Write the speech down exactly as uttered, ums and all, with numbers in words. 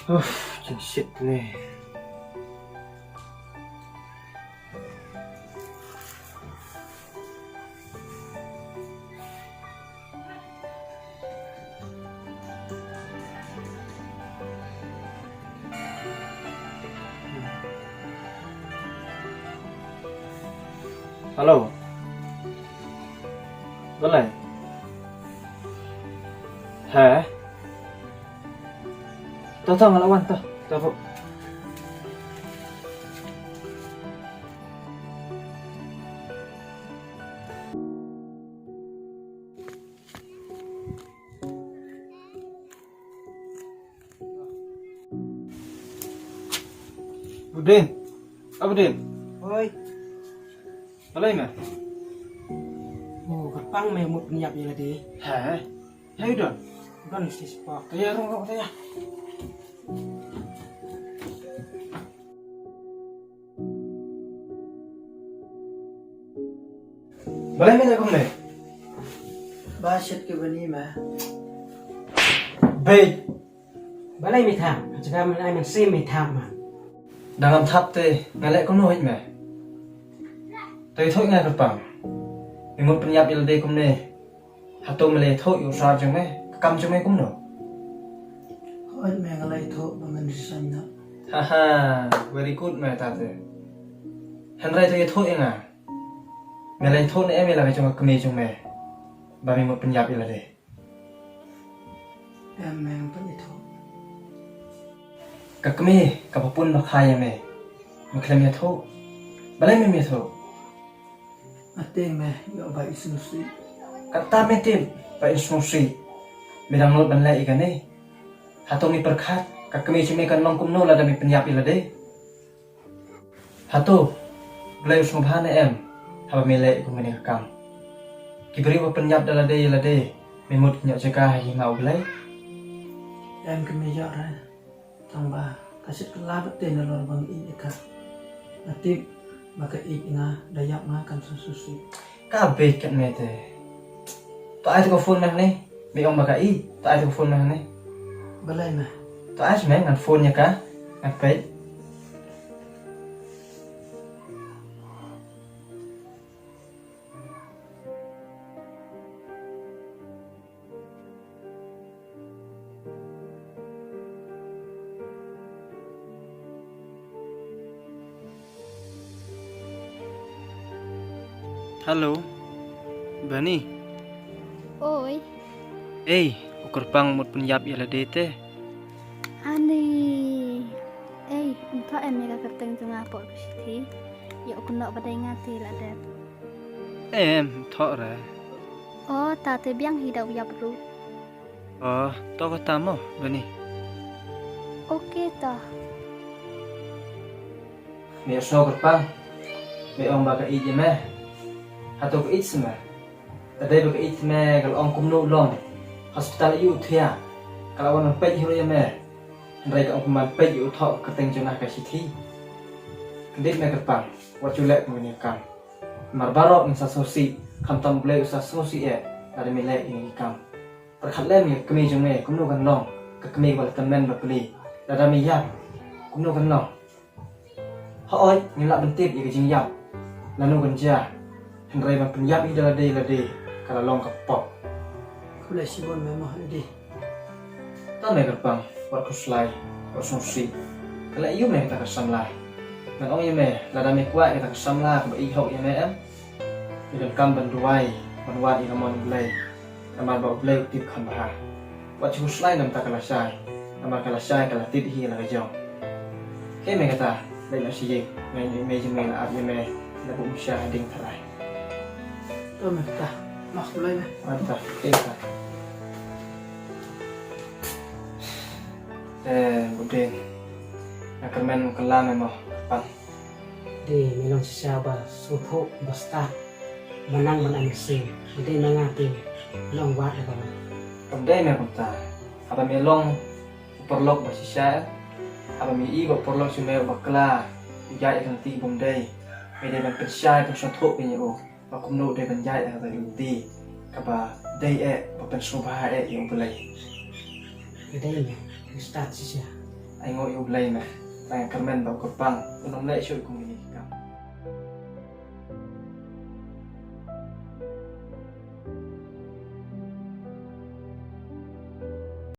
Uff, jingshit ne. Hello. Balei? He? To, to, nga la wan, to, to. Budin. Ah, Budin. Oi. Balei me? Oh, kyrpang me mut pynïap ïa lade. He? He don. Don shi spok. Te ïa rung rung te ïa. Balei me leh kumne? Ba shet ka Bani ma. Beit. Balei me thap? Jaka men ai men sim me thap ma. Da ngam thap te nga leh kumno hoi me? Te thoi nga kyrpang. Me mut pynïap ïa lade kumne. Hato me la ïathuh ïa u sir jong me, ka kam jong me kumno? Hooid me, nga la ïathuh ba ngan resign noh. Haha, very good me ta te. Hynrei to ïathuh ïa nga. Me la ïathuh ne em ïa la ka jong ka kmie jong me ba me mut pynïap ïa lade? Em me, ngam pat ïathuh. Ka kmie kaba pun ba kha ïa me, me khlem ïathuh. Balei mem ïathuh? Nga tieng me ïoh ba in sngewsih. Kata me tip ba in sngewsih. Me dang nud ban leh ïa kane. Hato me pyrkhat ka kmie jong me kan long kumno lada me pynïap ïa lade? Hato Blei u sngewbha ne em haba me leh ïa kane ka kam? Ki briew ba pynïap da lade ïa lade, me mut ki ïoh jaka ha hima U Blei? Em, kmie ïoh re. Tang ba ka shet kylla bad te nalor ba nga ïeit ïa ka. Nga tip ba ka ïeit ïa nga, da ïap nga kan sa sngewsih. Ka beit katne te. To ai to ka phone me hangne. Me ong ba ka ïeit. To ai to ka phone me hangne. Balei me? To ai me, ngan phone ïa ka. Ngan peit. Hello. Bani. Oi. Ei, u kyrpang mut pynïap ïa lade te. Ani. Ei, ym thoh em ïa ka kyrteng jong nga hapoh ka shithi? Ïa u kynnoh ba dei nga te la dep. Em, ym thoh re. O, ta te biang hi da u ïap ruh. O, to kata mo, Bani. Ok to. Me ïohsngew kyrpang. Me ong ba ka ïeit ïa me. Hato ka ïeit seh me? Lada dei ba ka ïeit me ka la ong kumno long. Hospital aiu u thiah. Ka la wan ban peit hi ruh ïa me. Hynrei ka ong kumban peit ïa u thoh ka kyrteng jong nga ha ka shithi. Kyndit me kyrpang. Wat ju leh kum kane ka kam. Namar baroh ngin sa sngewsih, khamtam U Blei u sa sngewsih eh, lada me leh ïa kine ki kam. Pyrkhat lem ïa ka kmie jong me, kumno kan long, ka kmie kaba la tymmen bapli, lada me ïap, kumno kan long. Hooid, ngim lah ban tip ïa ka jingïap lano kan jia, hynrei ban pynïap hi da lade lade, ka la long ka pop. Khublei shibun me mo Edi. To me kyrpang, wat khuslai, wat sngewsih. Ka leh aïu me kata ka samla? Ngan ong ïa me, lada me kwah ïa kata ka samla kaba ïeit hok ïa me em, me donkam ban duwai, ban wad ïa ka mon U Blei. Namar ba U Blei u tip kham bha. Wat shu khuslai na bynta ka lashai. Namar ka lashai ka la tied hi ïa la ka jong. Te me kata, leit noh sha ïing. Nga ïeit ïa me, jingmut la ap ïa me, la buh mynsiem ha ding tharai. To me kata, map khublei me. Kata, te kata. Eh, Budin. Nga kyrmen kylla me mo, kyrpang. Dei me long shisha ba sngewthuh ba stad. Ba nang ban ai mynsiem. Dei na nga te long wad ïa ka me. Kam dei me kumta. Haba me long u paralok ba shisha. Haba me ïohi ba u paralok jong me u bakla u ïaid ïa ka lynti bym dei, me dei ban pynshai pynsngewthuh ïa u ba kumno u dei ban ïaid ïa kata ka lynti kaba Dei eh, ba pynsngewbha eh ïa U Blei. Ka dei me, ka start shisha. Ai nguh ïa U Blei me. Tang kyrmen ba u kyrpang un ym leh shuh kum kine.